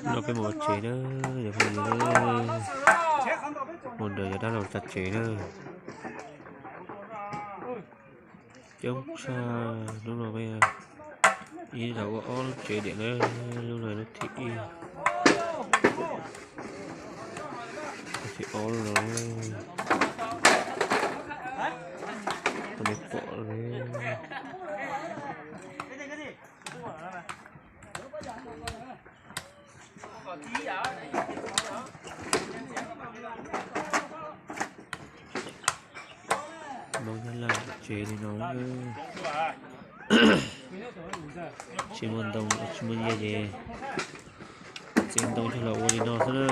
No peb mus ua tsev na, yog phooj ywg na, mus nrog yawg dab laug tsa tsev na. Coob tshaj, lub no peb ib zaug ua ob lub tsev diam na, lub no lub thib ib, lub thib ob lub no. Tau me pom ne. Hmoob Nyab Laj tsev li no, tsis muaj ntoo tsis muaj nyiaj ces txiav ntoo coj los ua li no xwb na.